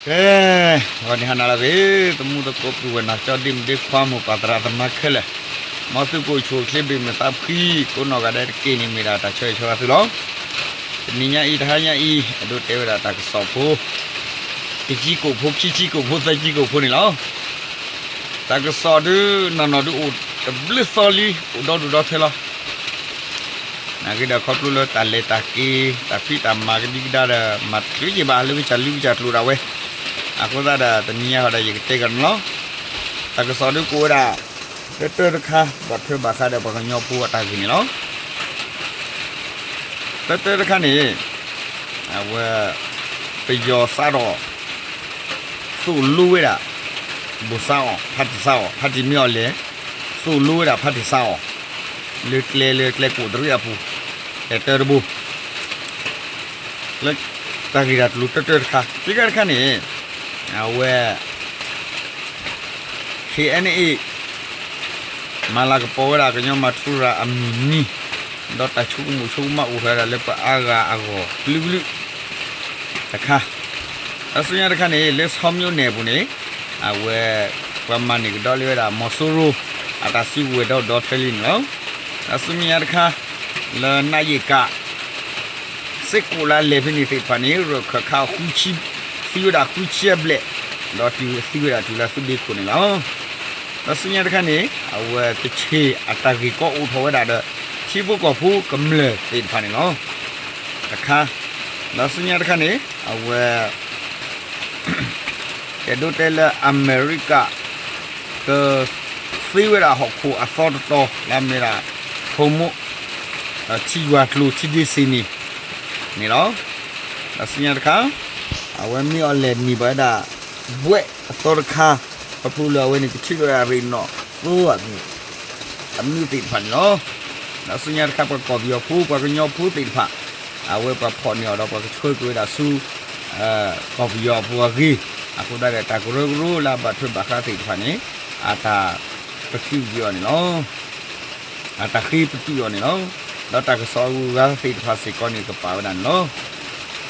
ကဲ, ဂီၤနံၤဟါနၤလၢအဂ့ၤ, သမူသကိးပုၢ်ဝဲၢ်နီၢ်ကၠီ ဒ့မုၣ်ဒ့ခွါ မိၢ်ပၢ်သရၣ်သမါခဲလၢာ်, မ်သုကအိၣ်ဆူၣ်အိၣ်ချ့ ဘၣ်မုာ်သးဖှံကိးနီၢ်ဂၤဒဲးတက့ၢ်န့ၣ် မ့ၢ်ဒၣ်တၢ်ဆၢဂ့ၤဆၢဝါသုလီၤ. တနံၤညါအံၤ တဟါညါအံၤ အဲၣ်ဒိးတဲဝဲဒၣ်တၢ်ကစီၣ်ဖိ တဆံကိာ်ဖိ ခံဆံကိာ်ဖိ သၢဆံကိာ်ဖိန့ၣ်လီၤ. တၢ်ကစီၣ်ဒုး နီၢ်နီၢ်ဒုးအိၣ်တဘျုးသီလံ အိၣ်ဒီဒူၣ်ဒီထၢလီၤ. နာ်က့ဒီးခီဖျိလၢတၢ်လဲၤတၢ်က့ၤ တၢ်ဖံးတၢ်မၤကဒံကဒါဒီး မၤတချုးက့ၤဘၣ်လၢကစၢ်လံကစၢ်ကျိၤဒၣ်ဝဲ, အဃိသတးဒီး တနံၤညါဃီဒီး ယကတဲကဒီးန့ၣ်လီၤ. တၢ်ကစီၣ်ဒုးကိးဝဲဒၣ် တၢတၢတခါ ဘၣ်ထွဲဘၣ်ဃးဒီးပှၤကညီဖိအတၢ်ဂ့ၢ်န့ၣ်လီၤ. တၢတၢတခါန့ၣ် အဝဲ ပယီၤစးထီၣ် သိၣ်လိဝဲဒၣ် ဘိၣ်စါအီၣ် ဖါတံၢ်စါအီၣ် ဖါတံၢ်မ့ၢ်အီၤလဲၣ် သိၣ်လိဝဲဒၣ်ဖါတံၢ်စါအီၣ် လၢကျဲလၢကျဲကိးတရံးအပူၤ တၢတၢတဘိ လၢတၢ်ဂ့ၢ်တၢ်ကျိၤတၢတၢတခါ, ခံခါတခါန့ၣ် အဝဲ ခ့ၣ်အဲၣ်အ့ၣ် မၤလၤကပီၤဝဲဒၣ်ကညီမၤထူရၤအမုၢ်နံၤ, ဒီးတၢ်ဆိကမိၣ်ဆိကမးအိၣ်ထီၣ်ဝဲဒၣ်လၢပှၤအါဂၤအဂီၢ်ကလုာ်ကလုာ်တခါ, ဒီးဆူညါတခါန့ၣ် လၢဆီမျိုးနယ်ပူၤန့ၣ် အဝဲ ပှၤမၤန့ၢ်ကဒီးလံဝဲဒၣ် မီၤစိရိၤ အတၢ်စုကဝဲၤဒီဒီထၢလံန့ၣ်လီၤ. ဒီးဆူမဲာ်ညါတခါ လၢနးယ့ၣ်ကး စ့ၢ်ကီးလၢလဲၤဖဲန့ၣ်သ့ၣ်တဖၣ်န့ၣ် ရၢၢ်ခၢၣ်ခးဃုဆံ သံဝဲဒၣ်ဃုဆံအဘျဲၣ်, ဒီးတုၤသံဝဲဒၣ်တုၤလၢသုးဒ့ခိၣ်န့ၣ်လီၤ. ဒီးဆူညါတခါန့ၣ် အဝဲကဆ့ၣ်အတၢ်ဂ့ၢ်ကီအိၣ်ထီၣ်ဝဲဒၣ်ဒီး ထံဖိကီၢ်ဖိကမျၢၢ်သ့ၣ်တဖၣ်န့ၣ်လီၤ. တခါ, ဒီးဆူညါတခါန့ၣ် အဝဲ အဲၣ်ဒိးတဲလၢအမဲရကၤ ကသ့ဝဲဒၣ်ဟီၣ်ခိၣ်အသီတတီၤ လၢအမ့ၢ်ဒၣ် Hormuz ထံယွၤကျိၤ ထံဒ့စ့ၣ်န့ၣ်န့ၣ်လီၤ. ဒီးဆူညါတခါ အဝဲမ့ၢ်အီၤလဲၤနံၤဘၣ်ဝဲဒၣ် ဘှဲးအသီတခါ ခီဖျိလၢအဝဲန့ၣ် ကထုးထီၣ်ဝဲဒၣ်ရ့ၣ်နီၣ်သိအမံၤ အမနုၤသ့ၣ်တဖၣ်န့ၣ်လီၤ. ဒီးဆူညါတခါ ပှၤကီၢ်ပယီၤဖိ ပှၤကညီဖိသ့ၣ်တဖၣ် အဝဲပှၤဖီၣ်န့ၢ်အီၤဒီးပှၤကဆှၢက့ၤဝဲဒၣ်ဆူ ကီၢ်ပယီၤအပူၤအဂ့ၢ်, အဃိသတးဒီးတၢ်ကရၢကရိလၢအဘၣ်ထွဲဘၣ်ဃးသ့ၣ်တဖၣ်န့ၣ် အတၢ်ပတုာ်ကွံာ်အီၤန့ၣ်လီၤ. အတၢ်ဃ့ပတုာ်အီၤန့ၣ်လီၤ. ဒီးတၢ်ကစီၣ်အဂုၤအဂၤသ့ၣ်တဖၣ်စ့ၢ်ကီးန့ၣ် ကပာ်ဝဲဒၣ်န့ၣ်လီၤ.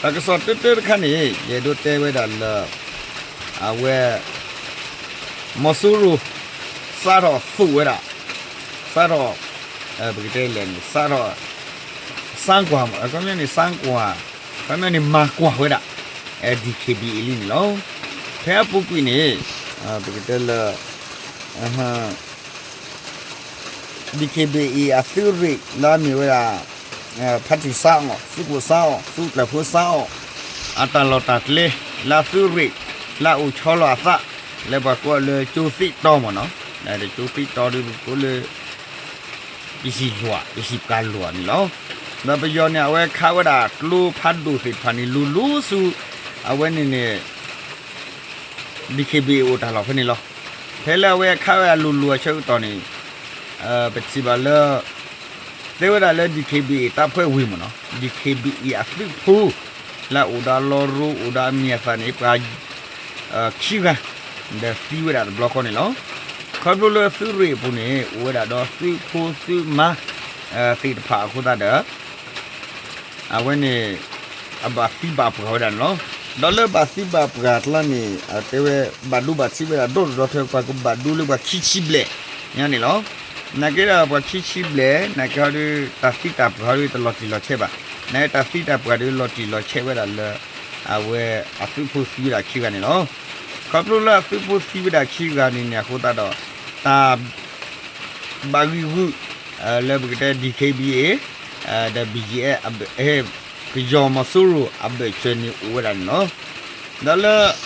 တၢ်ကစီၣ်တၢတၢတခါန့ၣ် ယအဲၣ်ဒိးတဲဝဲဒၣ်လၢ အဝဲ မီၤစိရိၤ စးထီၣ်သိၣ်ဝဲဒၣ်, စးထီၣ် ပကတဲလဲၣ်န့ၣ် စးထီၣ် စၢကွၢ် ခီပညီန့ၣ် စၢကွၢ် ခီပညီန့ၣ် မၤကွၢ်ဝဲဒၣ် DKBA လံန့ၣ်လီၤ. ဖဲအပူၤကွံာ်န့ၣ် ပကတဲလၢ DKBA အသုးရ့ၣ်လၢအမ့ၢ်ဝဲဒၣ် ဖါတံၢ်စါအီၣ် သုးခိၣ်စါအီၣ် သုးကျၢၢ်ဖိစါအီၣ် အတၢ်လီၢ်တၢ်ကျဲ လၢသုးရ့ၣ် လၢအအိၣ်ဆီလီၤအသး လၢပှၤကိးလၢကၠိသံးတီမ့ၢ်နီၤ, ကၠိသံးတီဒီးပကိးလၢ ပဟံၣ်လွၢ် ပဟံၣ်ပှၢ်လွၢ်န့ၣ်လီၤ. ဒီးပယီၤန့ၣ် အဝဲခးဝဲဒၣ်ကျိဖးဒိၣ်သ့ၣ်တဖၣ်န့ၣ် လူၤလူၤဆူ အဝဲန့ၣ်န့ၣ် DKBA အိၣ်တၢ်လီၢ်ဖဲန့ၣ်လီၤ. ဖဲလၢအဝဲခးဝဲဒၣ်လူၤလူၤအဆၢကတီၢ်န့ၣ် ပထံၣ်ဘၣ်လၢ တဲဝဲဒၣ်လၢ DKBA တပ်ဖွဲ့ဝင်မ့ၢ်နီၤ, DKBA အသုးဖိ လၢအအိၣ်ဒီးလီရိအိၣ်ဒီးအမံၤအသၣ်န့ၣ် ပှၤ ခံဂၤ ဒီးသံဝဲဒၣ်တဘျီဃီန့ၣ်လီၤ. ခီဖျိလၢသုးရ့ၣ်အပူၤန့ၣ် အိၣ်ဝဲဒၣ်ဒီးသုးဖိသုးမါ သ့ၣ်တဖၣ်အဃိသတးဒီး အဝဲန့ၣ် အဘၣ်သံဘၣ်ပှၢ်ဝဲဒၣ်န့ၣ်လီၤ. ဒီးလၢဘၣ်သံဘၣ်ပှၢ်အကျါန့ၣ် တဲဝဲဘၣ်ဒိဘၣ်ထံးဝဲဒၣ်ဒီဒူၣ်ဒီထၢ ပှၤကဘၣ်ဒိလၢပှၤခံဆံဘျဲၣ်ညါန့ၣ်လီၤ. နာ်က့ဒီးပှၤခံဆံဘျဲၣ် နာ်က့ဟီဒီး တၢ်သံတၢ်ပှၢ်ဟီဒီးတလီၤတံၢ်လီၤဆဲးဘၣ်. နာ်က့တၢ်သံတၢ်ပှၢ်ဒီးလီၤတံၢ်လီၤဆဲးဝဲဒၣ်လၢ အဝဲအသုးဖိသံဝဲဒၣ်ခံဂၤန့ၣ်လီၤ. ခီဖျိလၢအသုးဖိသံဝဲဒၣ်ခံဂၤန့ၣ်န့ၣ် အဃိသတးဒီး တၢ် ဘၣ်ဂံာ်ဂူာ် လၢပကတဲ DKBA ဒီး BGF ပယီၤမီၤစိရိၤအဘၢၣ်စၢၤန့ၣ်အိၣ်ဝဲဒၣ်န့ၣ်လီၤ. ဒီးလၢ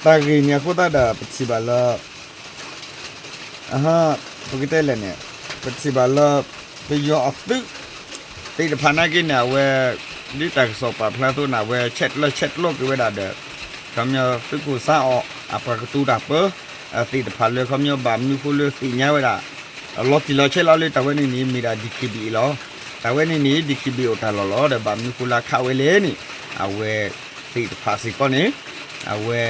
တၢ်ဂ့ၢ်န့ၣ်အဃိသတးဒီး ပထံၣ်ဘၣ်လၢ ပကတဲလဲၣ်န့ၣ် ပထံၣ်ဘၣ်လၢ ပယီၤအသုး သ့ၣ်တဖၣ်နာ်က့န့ၣ် အဝဲ ဒ်တၢ်ကစီၣ်ပာ်ဖျါအသိးန့ၣ် အဝဲဆဲးကျၢဆဲးကျိးက့ၤဝဲဒၣ်ဒီး ခီပညီသုးခိၣ်စါအီၣ် အပှၤကတိၤတၢ်ပၢ သ့ၣ်တဖၣ်လၢခီပညီဘၣ်မနုၤဃိလၢသ့ၣ်ညါဝဲဒၣ် လီၤတံၢ်လီၤဆဲးလီၤလၢတၢ်ဝဲန့ၣ်န့ၣ် မ့ၢ်ဒၣ် DKBA လီၤ. တၢ်ဝဲန့ၣ်န့ၣ် DKBA အိၣ်တၢ်လီၢ်လီၤဒီး ဘၣ်မနုၤဃိလၢခးဝဲလဲၣ်န့ၣ် အဝဲသ့ၣ်တဖၣ်စ့ၢ်ကီးန့ၣ် အဝဲ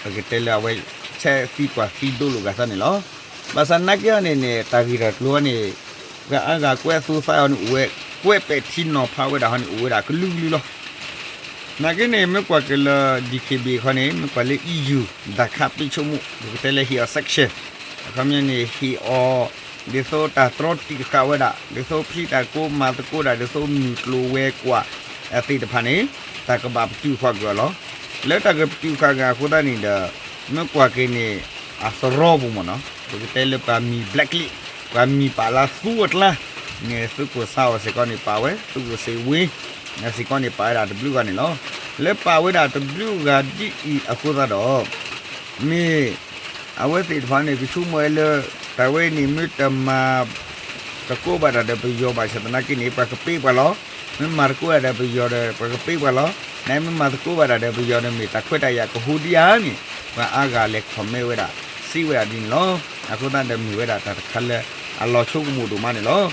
ပကတဲလၢအဝဲ ဆဲးသံကွၢ်သံဒိလိာ်ဂၤသးန့ၣ်လီၤ. ဘၣ်ဆၣ်နာ်က့အီၤန့ၣ်န့ၣ် တၢ်ဂ့ၢ်တၢ်ကျိၤအီၤန့ၣ် ပှၤအါဂၤကွဲးအသိသးအီၤန့ၣ် အိၣ်ဝဲ ကွဲးပဲာ်ထံနီၤဖးဝဲဒၣ်ဟီန့ၣ် အိၣ်ဝဲဒၣ်ကလုာ်ကလုာ်လီၤ. နာ်က့န့ၣ် မ့ၢ်ကွၢ်က့ၤလၢ ဒီခ့ဘ့ၣ် ခီန့ၣ် မ့ၢ်ကွၢ်လၢ အံၣ်ယူၣ် ဒၣ်ခးပ့ဆိကမိၣ် ပကတဲလၢဟ့ၣ်အီၤ sanction အခီပညီန့ၣ် ဟ့ၣ်အီၤ ဒ်သိးတၢ်တြီတံာ်ဃာ်ဝဲဒၣ် ဒ်သိးဖံးတၢ်ကိးမၤသကိးဒၣ် ဒ်သိးမုၢ်ကျိၤဝဲၤကွာ်သ့ၣ်တဖၣ်န့ၣ် တၢ်ကဘၣ်ပတုာ်ဃာ်ကွံာ်အီၤလီၤ. လၢတၢ်ကပတုာ်ဃာ်ကွံာ်အဃိသတးန့ၣ်ဒီး မ့ၢ်ကွၢ်က့ၤန့ၣ် အသရီပူၤမ့ၢ်နီၤ ပကတဲလၢပှၤမံၤ blacklist ပှၤမံၤပာ်လၢသူအကျါန့ၣ် သုးခိၣ်စါအီၤစ့ၢ်ကီးန့ၣ်ပာ်ဝဲ သုးခိၣ်စ့ဝ့ စ့ၢ်ကီးန့ၣ်ပာ်ဝဲဒၣ်တဘျုးဂၤန့ၣ်လီၤ. လၢပာ်ဝဲဒၣ်တဘျုးဂၤဒ်အံၤအဃိသတးဒီး မ့ၢ် အဝဲသ့ၣ်တဖၣ်န့ၣ် ကဆိကမိၣ်ဝဲလၢ တၢ်ဝဲန့ၣ်မ့ၢ်တမၤ သကိးဘၣ်တၢ်ဒီးပယီၤဘၣ်ဆၣ်သနာ်က့န့ၣ် ပှၤကပ့းပှၤလီၤ. မ့ၢ်မၤသကိးတၢ်ဒီးပယီၤဒီး ပှၤကပ့းပှၤလီၤ. နမ့ၢ်မၤသကိးဘၣ်တၢ်ဒီးပယီၤဒီးမ့ၢ်တၢ်ခွဲးတၢ်ယာ်ကဟူဒ်အံၤန့ၣ် ပှၤအါဂၤလဲၤ comment ဝဲဒၣ် စံးဝဲဒၣ်ဒ်န့ၣ်လီၤ. အဃိသတးဒီးမ့ၢ်ဝဲဒၣ်တၢ်တခါလၢ အလီၤဆိကမိၣ်ဒိၣ်မးန့ၣ်လီၤ.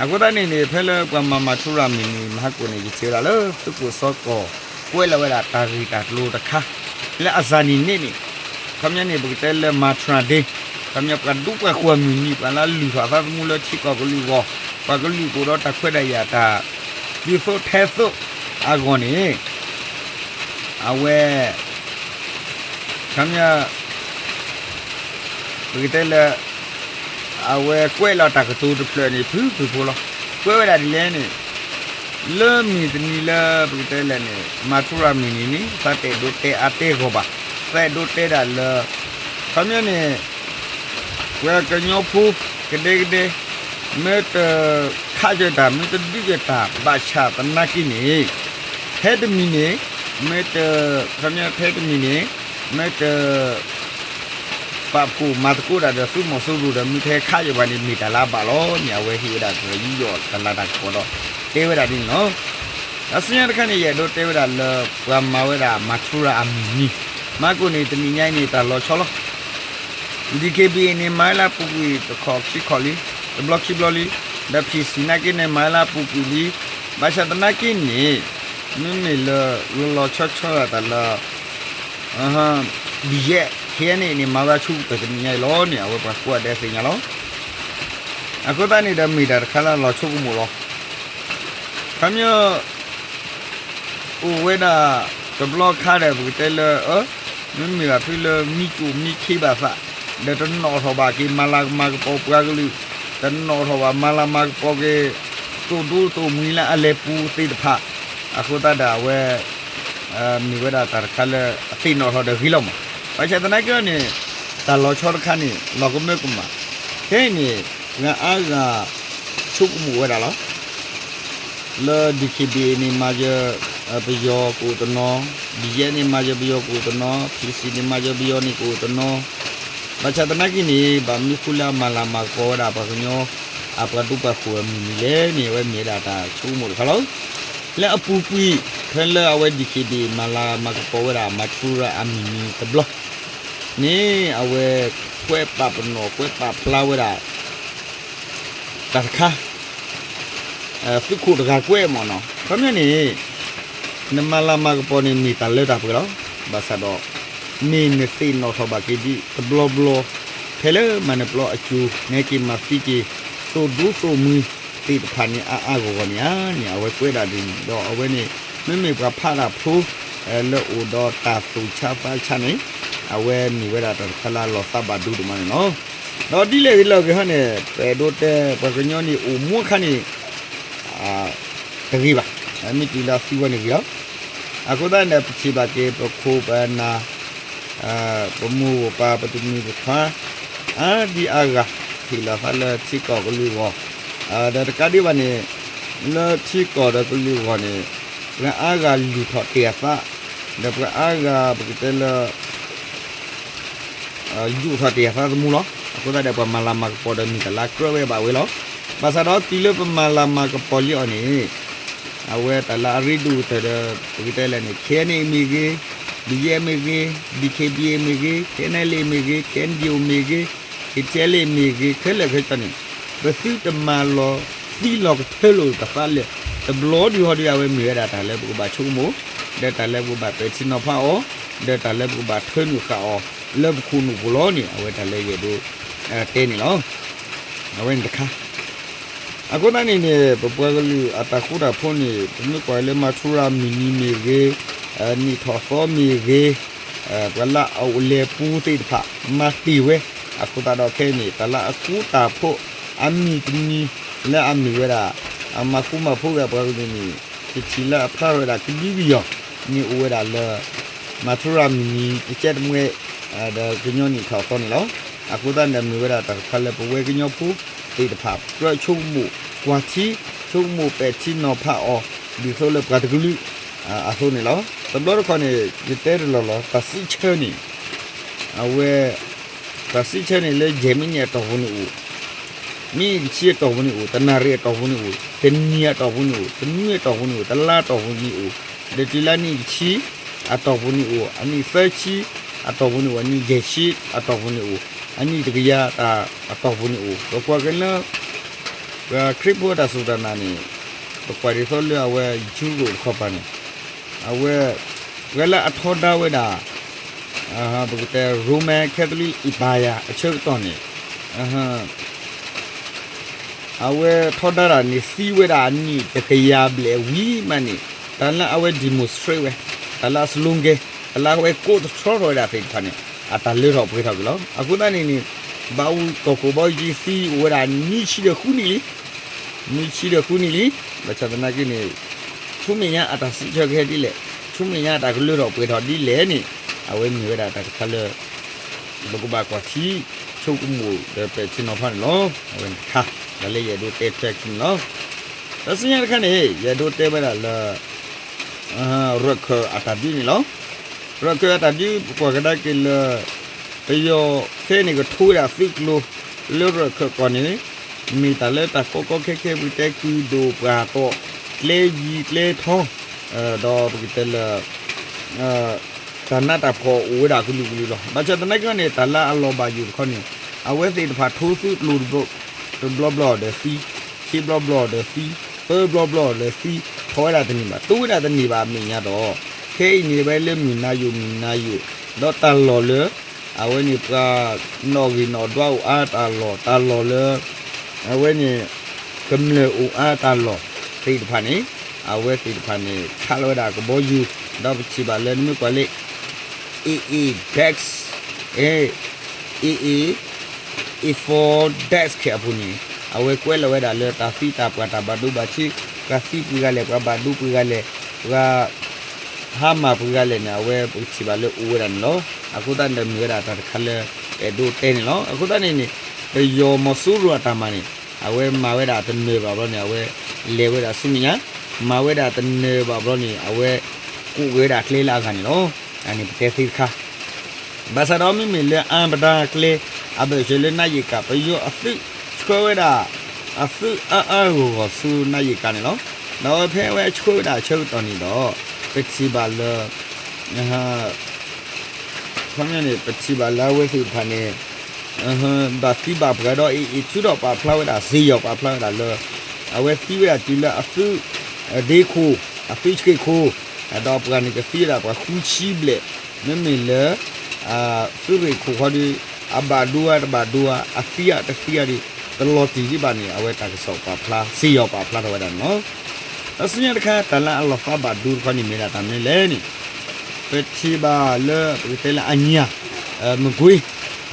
အဃိသတးန့ၣ်န့ၣ် ဖဲလၢပှၤမၤမၤထူရၤမုၢ်နံၤမဟါကိၣ်န့ၣ် ယထံၣ်ဝဲဒၣ်လၢ သုးခိၣ်စီၤကီၢ် ကွဲးလီၤဝဲဒၣ်တၢ်ဂ့ၢ်တၢ်ကျိၤတခါ လၢအစၢ်နံၤန့ၣ်န့ၣ် ခီပညီန့ၣ် ပကတဲလၢ Martyrs' Day ခီပညီပှၤဒူပှၤဃိၤမုၢ်နံၤ ပှၤလၢလုၢ်ထီၣ်အသးသမူလၢထံကီၢ်ကလုာ်အဂီၢ် ပှၤကလုာ်ကအိၣ်ဒီးတၢ်ခွဲးတၢ်ယာ်တၢ် ဒုးသိးထဲသိးအဂီၢ်န့ၣ် အဝဲ ခီပညီ ပကတဲလၢ အဝဲကွဲးလီၤတၢ်ကတိၤတဖျၢၣ်န့ၣ် ဖုၣ်ဖုၣ်ဖိလီၤ. ကွဲးဝဲဒၣ်ဒ်လဲၣ်န့ၣ် လၢမုၢ်တနံၤလၢပကတဲလဲၣ်န့ၣ် မၤထူရၤမုၢ်နံၤန့ၣ် သးတအဲၣ်ဒိးတဲအါတဲဂီၢ်ဘၣ်. သးအဲၣ်ဒိးတဲဒၣ်လၢ ခီပညီန့ၣ် ပှၤကညီဖိကဒဲကဒဲ မ့ၢ်တခးကၢတၢ် မ့ၢ်တဒုးကၢတၢ် ဘၣ်ဆၣ်သနာ်က့န့ၣ် ထဲတမံၤန့ၣ် မ့ၢ်တ ခီပညီထဲတမံၤန့ၣ် မ့ၢ်တ ပာ်ဖှိၣ်မၤသကိးတၢ်ဒီးသုးမီၤစိရိၤဒီး မ့ၢ်တဟဲခးကၢပှၤန့ၣ် မ့ၢ်တၢ်လၢအဘၣ်လီၤန့ၣ် အဝဲဟ့ၣ်ဝဲဒၣ်တၢ်ယူးယီၣ်တၢ်လၤတၢ်ကပီၤဒီး တဲဝဲဒၣ်ဒ်န့ၣ်လီၤ. ဒီးဆူညါတခါန့ၣ် ယအဲၣ်ဒိးတဲဝဲဒၣ်လၢ ပှၤမၤဝဲဒၣ်မၤထူရၤအမုၢ်နံၤ မဟါကိၣ်န့ၣ် တနံၤညါအံၤန့ၣ် တၢ်လီၤဆီလီၤ. ဒီခ့ဘ့ၣ်န့ၣ် မၤဝဲလၢအပူၤကွံာ်တခီခံခီလံ, တဘျီခံဘျီလံ, ဒီးဖံးစံၣ်နာ်က့န့ၣ် မၤဝဲလၢအပူၤကွံာ်လံ. ဘၣ်ဆၣ်သနာ်က့န့ၣ် မ့မ့ၢ်လၢလီၤလီၤဆီဆီဒၣ်တၢ်လၢ ဒံၣ်ယဲၢ် ခဲအံၤန့ၣ်န့ၣ် မၤဝဲဆူတနံၤညါအံၤလီၤန့ၣ် အဝဲပှၤကိးဂၤဒဲးသ့ၣ်ညါလီၤ. အဃိသတးန့ၣ်ဒီးမ့ၢ်တၢ်တခါလၢအလီၤဆိကမိၣ်လီၤ. ခီပညီ အိၣ်ဝဲဒၣ်တဘျီခါဒီး ပကတဲလၢ မ့မ့ၢ်ဘၣ်ဖဲလၢမံကၠိၣ်မံခ့ဘၣ်သး ဒီးတနီၣ်ထီၣ်ဘၣ်က့ၤမၤလၤကမၤကပီၤပှၤကလုာ်, တနီၣ်ထီၣ်ဘၣ်မၤလၤမၤကပီၤက့ၤ သိၣ်ဒူသိၣ်မှံၤလၢအလဲၤပူၤသ့ၣ်တဖၣ်, အဃိသတးဒီးအဝဲ မ့ၢ်ဝဲဒၣ်တၢ်တခါလၢအသ့ၣ်နီၣ်ထီၣ်ဒီးဂ့ၤလီၤမး. ဘၣ်ဆၣ်သနာ်က့န့ၣ် တၢ်လီၤဆီတခါန့ၣ် လီၤကမၢကမၣ်, ခဲအံၤန့ၣ် ပှၤအါဂၤဆိကမိၣ်ဝဲဒၣ်လီၤ. လၢ ဒီခ့ဘ့ၣ် န့ၣ် မၤယၤ ပယီၤကအိၣ်တနီၤ, ဒံၣ်ယဲၢ် န့ၣ် မၤယၤပယီၤကအိၣ်တနီၤ, ဖံးစံၣ် န့ၣ် မၤယၤပယီၤန့ၣ်ကအိၣ်တနီၤ, ဘၣ်ဆၣ်သနာ်က့န့ၣ် ဘၣ်မနုၤဃိလၢအမၤလၤမၤကပီၤဝဲဒၣ်ပှၤကညီ အပှၤဒူပှၤဃိၤအမုၢ်နံၤလဲၣ်န့ၣ် အဝဲမ့ၢ်ဝဲဒၣ်တၢ်ဆိကမိၣ်တခါလီၤ. လၢအပူၤကွံာ် ဖဲလၢအဝဲ ဒီခ့ဘ့ၣ် မၤလၤမၤကပီၤဝဲဒၣ် မၤထူရၤအမုၢ်နံၤတဘျီ န့ၣ် အဝဲကွဲးပာ်ပနီၣ် ကွဲးပာ်ဖျါဝဲဒၣ် တၢ်တခါ သုးခိၣ်တဂၤကွဲးမ့ၢ်နီၤ. ခီပညီန့ၣ် နမၤလၤမၤကပီၤန့ၣ် မ့ၢ်တၢ်လၢတၢ်ပှဲၤလီၤ. ဘၣ်ဆၣ်ဒီး မ့ၢ်နသ့ၣ်နီၣ်ထီၣ်ဘၣ်က့ၤဒ်တဘျီဘျီ ဖဲလၢမၤနပျီအစိၤ နဟဲက့ၤမၤသံက့ၤ သိၣ်ဒူသိၣ်မှံသ့ၣ်တဖၣ်န့ၣ် အါအါဂီၢ်ဂီၢ်န့ၣ်ဧါန့ၣ် အဝဲကွဲးဒၣ်ဒ်န့ၣ် ဒီးအဝဲန့ၣ် မ့မ့ၢ်ပှၤဖးတၢ်ဖိ လၢအိၣ်ဒီးတၢ်သူၣ်ဆါသးဆါန့ၣ် အဝဲမ့ၢ်ဝဲဒၣ်တၢ်တခါလၢအလီၤသးဘၣ်ဒိဒိၣ်မးန့ၣ်လီၤ. ဒီးဒ်လဲၣ်ဂ့ၤလီၤဂ့ၤဟီန့ၣ် ပအဲၣ်ဒိးတဲ ပှၤကညီန့ၣ်အိၣ်မူအခါန့ၣ် တဂ့ၤဘၣ်. မ့ၢ်တုၤလၢအသံဝဲန့ၣ်ဂ့ၤလီၤ. အဃိသတးန့ၣ် ပထံၣ်ဘၣ်က့ၤ ပခိၣ်ပနၢ် ပမိၢ်ပပၢ် ပတမုၢ်ပခွါ အါဒံအါဂၤ ဟ့ၣ်လီၤသးလၢထံကီၢ်ကလုာ်အဂီၢ်, ဒီးတကးဒံးဘၣ်န့ၣ် လၢထံကီၢ်ဒီးကလုာ်အဂီၢ်န့ၣ် ပှၤအါဂၤလုၢ်ထီၣ်တ့ၢ်အသး, ဒီးပှၤအါဂၤပကတဲလၢ ယူာ်ထီၣ်တ့ၢ်အသးသမူလီၤ. အဃိသတးဒီး ပှၤမၤလၤမၤကပီၤဒီးမ့ၢ်တၢ်လၢအကြၢးဝဲဘၣ်ဝဲလီၤ. ဘၣ်ဆၣ်ဒီးတုၤလၢပမၤလၤမၤကပီၤလံအီၤန့ၣ် အဝဲတၢ်လၢအရ့ဒိၣ်ကတၢၢ်ဒီး ပကတဲလဲၣ်န့ၣ် ခဲအံၤန့ၣ်မ့ၢ်ဂ့ၤ, ဒံၣ်ယဲၢ်မ့ၢ်ဂ့ၤ, ဒီခ့ဘ့ၣ်မ့ၢ်ဂ့ၤ, ခဲအံၤန့ၣ်လ့ၣ်မ့ၢ်ဂ့ၤ, ခဲအံၤန့ၣ်ဒံၣ်အိၣ်မ့ၢ်ဂ့ၤ, ခဲအံၤန့ၣ်လ့ၣ်မ့ၢ်ဂ့ၤ ခဲလၢာ်ခဲဆ့န့ၣ် ပသုတမၤလီၤသံလီၤကထၢလိာ်တသးလၢ တဘျီဒုးဟီဒုး အဝဲမ့ၢ်ဝဲဒၣ်တၢ်လၢပကဘၣ်ဆိကမိၣ်, ဒီးတၢ်လၢပကဘၣ်ပဲာ်ထံနီၤဖးအီၤ, ဒီးတၢ်လၢပကဘၣ်ထၢနုာ်ဃာ်အီၤ လၢပခိၣ်နူာ်ပူၤလီၤန့ၣ် အဝဲတၢ်လၢယအဲၣ်ဒိးတဲန့ၣ်လီၤ. အဝဲန့ၣ်တခါ အဃိသတးန့ၣ်န့ၣ် ပပှၤကလုာ်အတၢ်ဃူတၢ်ဖိးန့ၣ် ပမ့ၢ်ကွၢ်လၢမၤထူရၤမုၢ်နံၤမ့ၢ်ဂ့ၤ, နံၣ်ထီၣ်သီမ့ၢ်ဂ့ၤ, ပှၤလၢအအိၣ်လဲၤပူၤသ့ၣ်တဖၣ် မၤတ့ၢ်ဝဲ, အဃိသတးဒီးခဲအံၤန့ၣ် တၢ်လၢအကူတၢ်ဖိ အမံၤတမံၤလၢအမ့ၢ်ဝဲဒၣ် အမၤဃူမၤဖိးဂ့ၤပှၤကလုာ်န့ၣ် တထံၣ်လၢအဖျါထီၣ်ဝဲဒၣ်ကဒုကယီၤန့ၣ်အိၣ်ဝဲဒၣ်လၢ မၤထူရၤမုၢ်နံၤတကဲတမှဲ ဒီးကညီနံၣ်ထီၣ်သီန့ၣ်လီၤ. အဃိသတးန့ၣ် မ့ၢ်ဝဲဒၣ်တၢ်တခါလၢပဝဲကညီဖိသ့ၣ်တဖၣ် ကြၢးဆိကမိၣ်ကွၢ်ထံ, ဆိကမိၣ်ပဲာ်ထံနီၤဖးအီၤ ဒ်သိးလၢပှၤတကလုာ်အသိးန့ၣ်လီၤ. တဘျီတခီၣ်န့ၣ် ယတဲတလီၢ်လီၤ တၢ်စံးဆၢန့ၣ် အဝဲ တၢ်စံးဆၢန့ၣ်လၢယဲၢ်မံးနံးအတီၢ်ပူၤန့ၣ်အိၣ်, မံးနံးတဆံအတီၢ်ပူၤန့ၣ်အိၣ်, တနၣ်ရံၣ်အတီၢ်ပူၤန့ၣ်အိၣ်, တနံၤအတီၢ်ပူၤန့ၣ်အိၣ်, တနွံအတီၢ်ပူၤန့ၣ်အိၣ်, တလါအတီၢ်ပူၤန့ၣ်အိၣ်, ဒီးတုၤလၢနံၣ်တဆံအတီၢ်ပူၤန့ၣ်အိၣ်, အနံၣ်သၢဆံအတီၢ်ပူၤန့ၣ်အိၣ်, အနံၣ်ယဲၢ်ဆံအတီၢ်ပူၤန့ၣ်အိၣ်, အနံၣ်တကယၤအတီၢ်ပူၤန့ၣ်အိၣ်, ပကွၢ်က့ၤလၢ ပှၤခရံာ်ဖိအတၢ်စူၢ်တၢ်နာ်န့ၣ် ပကွၢ်ဒ်သိးလၢအဝဲ ယူရိၣ်တခီပၤန့ၣ် အဝဲ ပှၤလၢအထီဒါဝဲဒၣ် ပကတဲ Roman Catholic Empire အဆၢကတီၢ်န့ၣ် အဝဲထီဒါတၢ်န့ၣ် သံဝဲဒၣ်အနံၣ်တကယၤဘျဲၣ်ဝံၤမးန့ၣ် တၢ်လၢအဝဲ demonstrate ဝဲ တၢ်လၢအ slogan တၢ်လၢအဝဲကိးသတြီထီၣ်ဝဲဒၣ်သ့ၣ်တဖၣ်န့ၣ် အတၢ်လၢထီၣ်ပှဲၤထီၣ်က့ၤလီၤ. အဃိသတးန့ၣ်န့ၣ် ဘၣ်ဝံၤကီၢ်ခိၣ်ဘီယံၤသံအိၣ်ဝဲဒၣ်နွံဆံဒီးဃုနံၣ်လံ နွံဆံဒီးဃုနံၣ်လံ. ဘၣ်ဆၣ်သနာ်က့န့ၣ် ဆူမဲာ်ညါအတၢ်စံးဆၢကဟဲဒ်လဲၣ်, ဆူမဲာ်ညါအတၢ်ကလၢထီၣ်ပှဲၤထီၣ်ဒ်လဲၣ်န့ၣ် အဝဲမ့ၢ်ဝဲဒၣ်တၢ်တခါလၢ ပကဘၣ်ကွၢ်ထံ ဆိကမိၣ်ဒီးပဲာ်ထံနီၤဖးန့ၣ်လီၤ. အဝဲန့ၣ်တခါ တၢ်လၢယအဲၣ်ဒိးတဲထွဲအခံန့ၣ်လီၤ. တၢ်ဆူညါတခါန့ၣ် ယအဲၣ်ဒိးတဲဝဲဒၣ်လၢ ရၢၢ်ခၢၣ်အတၢ်ဒုးန့ၣ်လီၤ. ရၢၢ်ခၢၣ်အတၢ်ဒုး ပကွၢ်ကဒါက့ၤလၢ ပယီၤခဲအံၤန့ၣ် ကထိဝဲဒၣ်သုးကျိၤ လၢရၢၢ်ခၢၣ်ကီၢ်န့ၣ် မ့ၢ်တၢ်လၢတၢ်ကီကီခဲခဲ ပကတဲကုၢ်ဒိၣ်ပှၢ်တီၣ် ကျဲယံၤကျဲထီ ဒီးပကတဲလၢ တၢ်နးတၢ်ဖှီၣ်အိၣ်ဝဲဒၣ်ကလုာ်ကလုာ်လီၤ. ဘၣ်ဆၣ်သနာ်က့န့ၣ် တၢ်လၢအလီၤဘၣ်ယိၣ်တခီန့ၣ် အဝဲသ့ၣ်တဖၣ်ထိသုးကျိၤ တဘျီဘျီဒီးသံ, ခံဘျီဘျီဒီးသံ, သၢဘျီဘျီဒီးသံ, ထီၣ်ဝဲဒၣ်တန့ၢ်ဘၣ်, တိၢ်ဝဲဒၣ်တန့ၢ်ဘၣ်အမဲာ်ညါဒီး ခဲအံၤန့ၣ်ဝဲလၢမုၢ်နၤယိာ်မုၢ်နၤယိာ်, ဒီးတၢ်လီၢ်လၢ အဝဲန့ၣ်ပှၤနီၣ်ဂံၢ်နီၣ်ဒွးအိၣ်အါတၢ်လီၢ်, တၢ်လီၢ်လၢ အဝဲန့ၣ် ကမျၢၢ်အိၣ်အါတၢ်လီၢ်သ့ၣ်တဖၣ်န့ၣ် အဝဲသ့ၣ်တဖၣ်န့ၣ် ခးလီၤဝဲဒၣ်ကဘီယူၤ, ဒီးပထံၣ်ဘၣ်လၢနမ့ၢ်ကွၢ်လၢ AA Desk, AA, A four Desk အပူၤန့ၣ် အဝဲကွဲးလီၤဝဲဒၣ်လၢတၢ်သံတၢ်ပှၢ်တၢ်ဘၣ်ဒိဘၣ်ထံး, ပှၤသံပှဲၤဂၤလဲၣ်, ပှၤဘၣ်ဒိပှဲၤဂၤလဲၣ်, ပှၤ ဟါမၢ်ပှဲၤဂၤလဲၣ်န့ၣ် အဝဲပကထံၣ်ဘၣ်လၢအိၣ်ဝဲဒၣ်န့ၣ်လီၤ. အဃိသတးန့ၣ်ဒီးမ့ၢ်ဝဲဒၣ်တၢ်တခါလၢ အဲၣ်ဒိးတဲန့ၣ်လီၤ. အဃိသတးန့ၣ်န့ၣ် ပယီၤမီၤစိရိၤအတၢ်မၤန့ၣ် အဝဲမၤဝဲဒၣ်တနၢၤဘၣ်ဘျီန့ၣ် အဝဲလဲၤဝဲဒၣ်ဆူမဲာ်ညါ, မၤဝဲဒၣ်တနၢၤဘၣ်ဘျီန့ၣ် အဝဲကိးက့ၤဝဲဒၣ်ကျဲလၢအဂၤန့ၣ်လီၤ. အန့ၣ်ပတဲသ့တခါ ဘၣ်ဆၣ်ဒီးမ့မ့ၢ်လၢအါပဒါကျဲ အဘၢၣ်စၢၤလၢနါယံာ်ကၣ် ပယီၤအသုးဆှၢဝဲဒၣ် အသုးအါအါဂီၢ်ဂီၢ်ဆူနါယံာ်ကၣ်န့ၣ်လီၤ. ဒီးအဝဲဖဲအဝဲဆှၢဝဲဒၣ်အဆၢကတီၢ်န့ၣ်ဒီး ပထံၣ်ဘၣ်လၢ ခီပညီန့ၣ် ပထံၣ်ဘၣ်လၢအဝဲသ့ၣ်တဖၣ်န့ၣ် ဘၣ်သံဘၣ်ပှၢ်ဒီး AA ထုးထီၣ်ပာ်ဖျါဝဲဒၣ် စ့ၢ်ယီၤပာ်ဖျါဝဲဒၣ်လၢ အဝဲသံဝဲဒၣ်တုၤလၢအသုး ဒ့ခိၣ်, အသုးဆှ့ၣ်ခိၣ်, ဒီးပှၤန့ၣ်ကသံဝဲဒၣ်ပှၤဃုဆံဘျဲၣ်, မ့မ့ၢ်လၢ သုးရ့ၣ်ခိၣ်ခီဒီး အဘၣ်ဒိဧါတဘၣ်ဒိဧါ, အသံဧါတသံဧါဒီး တလီၤတံၢ်ဒံးဘၣ်န့ၣ် အဝဲတၢ်ကစီၣ်ပာ်ဖျါ စ့ၢ်ယီၤပာ်ဖျါထီၣ်ဝဲဒၣ်န့ၣ်လီၤ. တၢ်ဆူညါတခါ တၢ်လၢအလီၤသးဘၣ်ဒိတခီန့ၣ်မ့ၢ်ဒၣ်တၢ်မနုၤလဲၣ်န့ၣ် ပထံၣ်ဘၣ်လၢပကတဲလၢအညၣ် မကွ့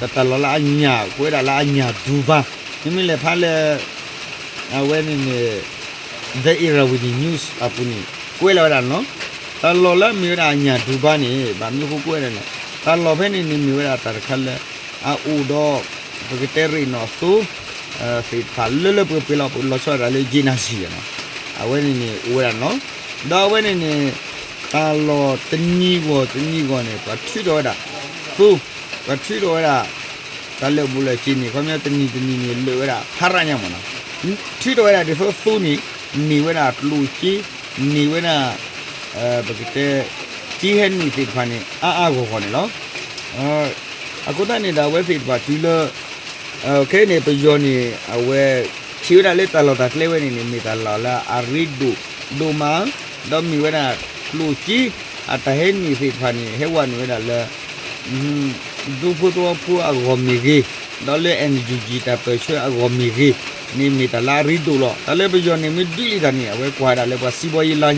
တၢ်လီၢ်လၢအညၣ် ကွဲးဒၣ်လၢအညၣ်ဒူဘါ, မ့မ့ၢ်လဲၤဖးလၢ အဝဲန့ၣ်န့ၣ် The Irrawaddy News အပူၤန့ၣ် ကွဲးလီၤဝဲဒၣ်န့ၣ်လီၤ. တၢ်လီၢ်လၢအမ့ၢ်ဝဲဒၣ်အညၣ်ဒူဘါန့ၣ် ဘၣ်မနုၤဃိကွဲးဝဲဒၣ်န့ၣ် တၢ်လီၢ်ဖဲန့ၣ်န့ၣ်မ့ၢ်ဝဲဒၣ်တၢ်တခါလၢ အအိၣ်ဒီး ပကတဲရ့ၣ်နီၣ်သိ သ့ၣ်တဖၣ်လၢလၢပှဲၤပှဲၤလီၤ. ပလီၤဆီဒၣ်တၢ်လၢ gymnasium နီၤ, အဝဲန့ၣ်န့ၣ် အိၣ်ဝဲဒၣ်န့ၣ်လီၤ. ဒီးအဝဲန့ၣ်န့ၣ် တၢ်လီၢ်တနံၤဂီၢ်တနံၤဂီၢ်န့ၣ် ပှၤထုးထီၣ်ဝဲဒၣ် သိ ပှၤထုးထီၣ်ဝဲဒၣ် တၢ်လၢာ်ဘူၣ်လၢာ်စ့န့ၣ် ခီပညီတနံၤတနံၤန့ၣ် လၢာ်ဝဲဒၣ်ဖးရၣ်ညါမးနီၤ, ထုးထီၣ်ဝဲဒၣ်ဒ်သိးသိန့ၣ် န့ၢ်ဝဲဒၣ်ကျိၣ်စ့ န့ၢ်ဝဲဒၣ် ပကတဲ စ့ဟဲနုာ်သ့ၣ်တဖၣ်န့ၣ် အါအါဂီၢ်ဂီၢ်န့ၣ်လီၤ. အဃိသတးန့ၣ်ဒီးအဝဲသ့ၣ်တဖၣ်တုၤလၢ ခဲအံၤန့ၣ် ပယီၤန့ၣ် အဝဲ ထံၣ်ဝဲဒၣ်လၢတၢ်လီၢ်တၢ်ကျဲဝဲန့ၣ်န့ၣ် မ့ၢ်တၢ်လီၢ်လၢအရ့ဒိၣ်ဒိၣ်မး, ဒီးမ့ၢ်ဝဲဒၣ်ကျိၣ်စ့ အတၢ်ဟဲနုာ်သ့ၣ်တဖၣ်န့ၣ် ဟဲဝဲနုာ်ဝဲဒၣ်လၢ ဒူဖိသဝီဖိအဂီၢ်မ့ၢ်ဂ့ၤ, ဒီးလၢ NUG တၢ်ပၢၢ်ဆၢအဂီၢ်မ့ၢ်ဂ့ၤန့ၣ် မ့ၢ်တၢ်လၢအရ့ဒိၣ်လီၤ. တၢ်လၢပယီၤန့ၣ်မ့ၢ်ဒုးလံတၢ်န့ၣ် အဝဲကွၢ်ဒၣ်လၢပှၤစံးဘီယံလါကၠီ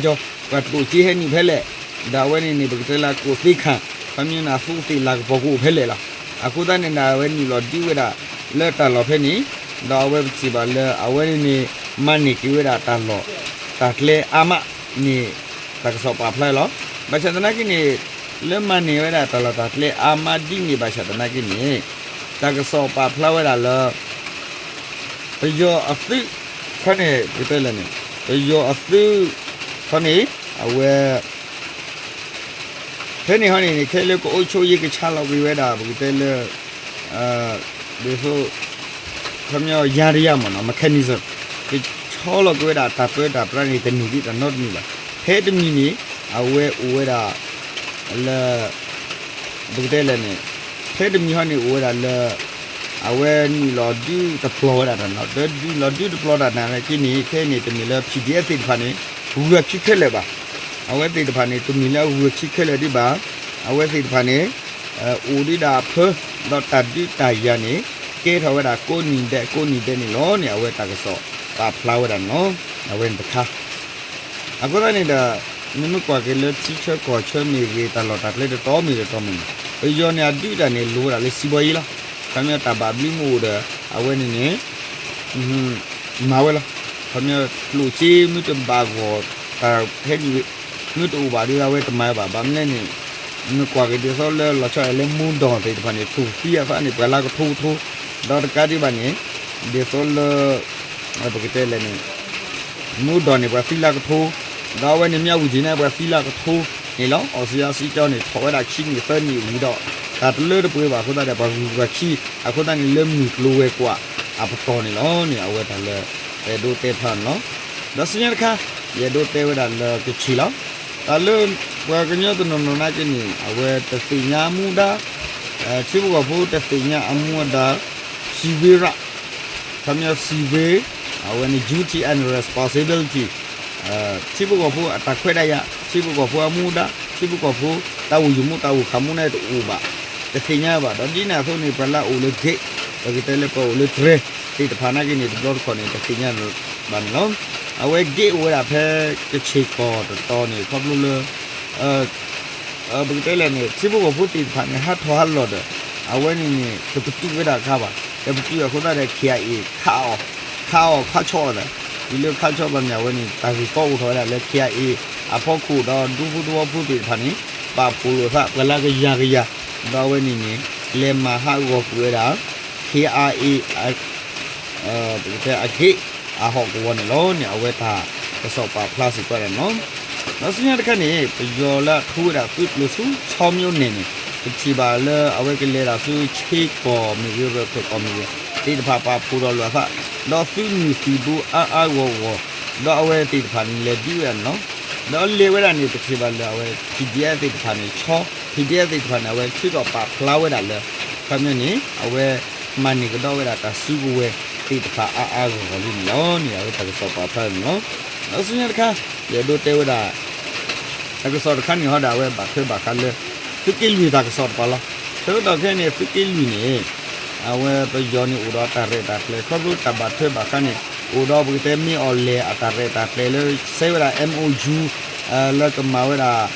ပှၤကျိၣ်စ့ဟဲနုာ်ဖဲလဲၣ် ဒီးအဝဲန့ၣ်န့ၣ် ပကတဲလၢအကိးသ့ခၣ် ခီပညီန့ၣ် အသူးအသ့ၣ်လၤကပီၤကအိၣ်ဖဲလဲၣ်လီၤ. အဃိသတးန့ၣ်ဒီး အဝဲနုာ်လီၤဒုးဝဲဒၣ်လၢတၢ်လီၢ်ဖဲန့ၣ်, ဒီးအဝဲပထံၣ်ဘၣ်လၢအဝဲန့ၣ်န့ၣ် မၤန့ၢ်က့ၤဝဲဒၣ်တၢ်လီၢ်တၢ်ကျဲအါမးန့ၣ် တၢ်ကစီၣ်ပာ်ဖျါလီၤ. ဘၣ်ဆၣ်သနာ်က့န့ၣ် လၢမၤန့ၢ်ဝဲဒၣ်တၢ်လီၢ်တၢ်ကျဲအါမးဒ်န့ၣ်ဘၣ်ဆၣ်သနာ်က့န့ၣ် တၢ်ကစီၣ်ပာ်ဖျါဝဲဒၣ်လၢ ပယီၤအသုးခီန့ၣ် ပကတဲလဲၣ်န့ၣ် ပယီၤအသုးခီန့ၣ် အဝဲ ဖဲန့ၣ်ဟီန့ၣ်န့ၣ် ခဲလၢာ်ကအိၣ်ဆိၣ်ယ့ၢ်ကဆါလီၤကွံာ်ဝဲဒၣ် ပကတဲလၢ ဒ်သိး ခီပညီ ယါတယါမ့ၢ်နီၤ mechanism ကဆီလီၤကွံာ်ဝဲဒၣ်တၢ်ပၢတၢ်ပြးန့ၣ် တန့ၢ်ဒံးတၢ်နီတမံၤဘၣ်. ဖဲတမံၤန့ၣ် အဝဲအိၣ်ဝဲဒၣ် လၢ ပကတဲလဲၣ်န့ၣ် ဖဲတမံၤဟီန့ၣ်အိၣ်ဝဲဒၣ်လၢ အဝဲနုာ်လီၤဒုးတပျီၤဝဲဒၣ်တၢ်နီၤ ဒီးဒုးလီၤဒုးတပျီၤတၢ်နာ်သက့န့ၣ် ခဲအံၤန့ၣ် တမ့ၢ်လၢ P D F သ့ၣ်တဖၣ်န့ၣ် ဂုၤအခံခဲလၢာ်ဘၣ်. အဝဲသ့ၣ်တဖၣ်န့ၣ် တမ့ၢ်လၢအဂုၤအခံခဲလၢာ်ဒံးဘၣ်. အဝဲသ့ၣ်တဖၣ်န့ၣ် အိၣ်ဒံးဒၣ်အဖၢ ဒီးတၢ်ဒုးတၢ်ယၤန့ၣ် ကဲထီၣ်ဝဲဒၣ်ကိးနံၤဒဲးကိးနံၤဒဲးန့ၣ်လီၤန့ၣ် အဝဲတၢ်ကစီၣ်ပာ်ဖျါဝဲဒၣ်န့ၣ်လီၤ. အဝဲန့ၣ်တခါ အဃိသတးန့ၣ်ဒီး နမ့ၢ်ကွၢ်က့ၤလၢထံဆၢကီၢ်ဆၢမ့ၢ်ဂ့ၤ တၢ်လီၢ်တၢ်ကျဲတတီၤမ့ၢ်တတီၤမ့ၢ်န့ၣ် ပယီၤန့ၣ်အဒုးတၢ်န့ၣ် လိၤဝဲဒၣ်လၢစံးဘီယံလီၤ. ခီပညီတၢ်ဘၣ်ဘျုးမ့ၢ်အိၣ်ဒီး အဝဲန့ၣ်န့ၣ် မၤဝဲလီၤ. ခီပညီကျိၣ်စ့မ့ၢ်တဘၣ်ဂီၢ် တၢ်ဟဲနုာ် မ့ၢ်တအိၣ်ဘၣ်ဒီးအဝဲတမၤဘၣ်. ဘၣ်မနုၤလဲၣ်န့ၣ် နကွၢ်က့ၤဒ်သိးလၢလီၤဆီဒၣ်လဲာ်လၢမူဒီၣ်သ့ၣ်တဖၣ်န့ၣ် ထူၣ်သံအသးန့ၣ် ပှၤလၢကထိကထိ ဒီးတကးဒံးဘၣ်န့ၣ် ဒ်သိးလၢ ပကတဲလဲၣ်န့ၣ် မူဒီၣ်န့ၣ်ပှၤသံလၢကထိ, ဒီးအဝဲန့ၣ်မ့ၢ်အဝံၤက့ၤန့ၣ် ပှၤသံလၢကထိန့ၣ်လီၤ. အီစထြ့လယါစံကၠီန့ၣ် ထီၣ်ဝဲဒၣ်ခံနံၣ်သၢနံၣ်ဝံၤဒီး တၢ်တလၢတပှဲၤဘၣ်အဃိသတးဒီး ပှၤဂုၤပှၤခံ အဃိသတးန့ၣ် လၢမုၢ်ကျိၤဝဲၤကွာ်အပတီၢ်န့ၣ်လီၤန့ၣ် အဝဲတၢ်လၢ အဲၣ်ဒိးတဲဖျါန့ၣ်လီၤ. ဒီးဆူညါတခါ ယအဲၣ်ဒိးတဲဝဲဒၣ်လၢကခ့ၣ်လီၤ. တၢ်လၢ ပှၤကညီတနီၤနီၤနာ်က့န့ၣ် အဝဲတသ့ၣ်ညါအမူဒါ ထံဖိကီၢ်ဖိတသ့ၣ်ညါအမူအဒါ စံးဝ့ရၣ် ခီပညီစံးဝ့ အဝဲန့ၣ် duty and responsibility ထံဖိကီၢ်ဖိအတၢ်ခွဲးတၢ်ယာ် ထံဖိကီၢ်ဖိအမူဒါ ထံဖိကီၢ်ဖိတၢ်အိၣ်ယိာ်မူတၢ်အိၣ်ခးမူန့ၣ်တအိၣ်ဘၣ်, တသ့ၣ်ညါဘၣ်. ဒီးဒ်န့ၣ်အသိးန့ၣ် ပှၤလၢအအိၣ်လၢ gate ပကတဲလၢပှၤအိၣ်လၢတြဲၤသ့ၣ်တဖၣ်နာ်က့န့ၣ် တဘျီတခီၣ်န့ၣ် တသ့ၣ်ညါဘၣ်န့ၣ်လီၤ. အဝဲ gate အိၣ်ဝဲဒၣ်ဖဲကခ့ၣ်ကီၢ်တတီၤန့ၣ် ခီဖျိလၢ ပကတဲလဲၣ်န့ၣ် ထံဖိကီၢ်ဖိသ့ၣ်တဖၣ်န့ၣ် ဟးထီၣ်ဟးလီၤဒီး အဝဲန့ၣ်န့ၣ် တပတုာ်ဝဲဒၣ်အခါဘၣ်. တပတုာ်အဃိသတးဒီး ခ့ၣ်အ့ၣ် ခးအီၣ် ခးအီၣ်ခးဆီၣ်အသး, တုၤလၢခးဆီၣ်ဘၣ်န့ၣ် အဝဲန့ၣ် တၢ်ဂ့ၢ်ကီအိၣ်ထီၣ်ဝဲဒၣ်လၢ ခ့ၣ်အ့ၣ် အဖီခိၣ်ဒီးဒူဖိသဝီဖိသ့ၣ်တဖၣ်န့ၣ် ပာ်ဖှိၣ်လိာ်သး ပှၤလၢကယၤကယၤ, ဒီးအဝဲန့ၣ်န့ၣ် လဲၤမၤဟးဂီၤကွံာ်ဝဲဒၣ် ခ့ၣ်အ့ၣ် ပကတဲအ gate အဟီၣ်ကဝီၤန့ၣ်လီၤန့ၣ် အဝဲတၢ်ကစီၣ်ပာ်ဖျါစ့ၢ်ကီးဒၣ်န့ၣ်လီၤ. ဒီးဆူညါတခါန့ၣ် ပယီၤလၢအထူဝဲဒၣ်သုးကျိၤဆူဆီမၠိန့ၣ်န့ၣ် ပထံၣ်ဘၣ်လၢအဝဲကလဲၤဒၣ်ဆူဆ့ကီၢ်မ့ၢ်ဂ့ၤ ရခဲၣ်ကီၢ်မ့ၢ်ဂ့ၤ သ့ၣ်တဖၣ်ပာ်ဖှိၣ်ဒီးလိာ်အသး, ဒီးသုးမုၢ်သံၣ်ဘိအါအါဂီၢ်ဂီၢ်, ဒီးအဝဲသ့ၣ်တဖၣ်န့ၣ်လဲၤဒုးဝဲဒၣ်န့ၣ်လီၤ. ဒီးလဲၤဝဲဒၣ်န့ၣ် ပထံၣ်ဘၣ်လၢအဝဲ PDF သ့ၣ်တဖၣ်န့ၣ် ဆီ PDF သ့ၣ်တဖၣ်န့ၣ် အဝဲထုးထီၣ်ပာ်ဖျါဝဲဒၣ်လၢ ခီပညီန့ၣ် အဝဲမၤန့ၢ်ကဒီးဝဲဒၣ်တၢ်စုကဝဲၤသ့ၣ်တဖၣ်အါအါဂီၢ်ဂီၢ်လံန့ၣ်လီၤန့ၣ် အဝဲတၢ်ကစီၣ်ပာ်ဖျါန့ၣ်လီၤ. ဒီးဆူညါတခါ ယအဲၣ်ဒိးတဲဝဲဒၣ် တၢ်ကစီၣ်တခါန့ၣ်ဟီဒၣ်ဝဲဘၣ်ထွဲဘၣ်ဃးလၢ သုးက့လွံၢ်တၢ်ကစီၣ်တပၤလီၤ. ဆၢကတီၢ်ခဲအံၤန့ၣ် သုးက့လွံၢ်န့ၣ် အဝဲပယီၤန့ၣ်အိၣ်ဒီးတၢ်ရဲၣ်တၢ်ကျဲၤ ခီဖျိတၢ်ဘၣ်ထွဲဘၣ်ဃးန့ၣ် အိၣ်ဒီးပကတဲမ့ၢ်အီၤလဲၣ်အတၢ်ရဲၣ်တၢ်ကျဲၤလၢ ဆဲးဝဲဒၣ် MOU လၢကမၤဝဲဒၣ်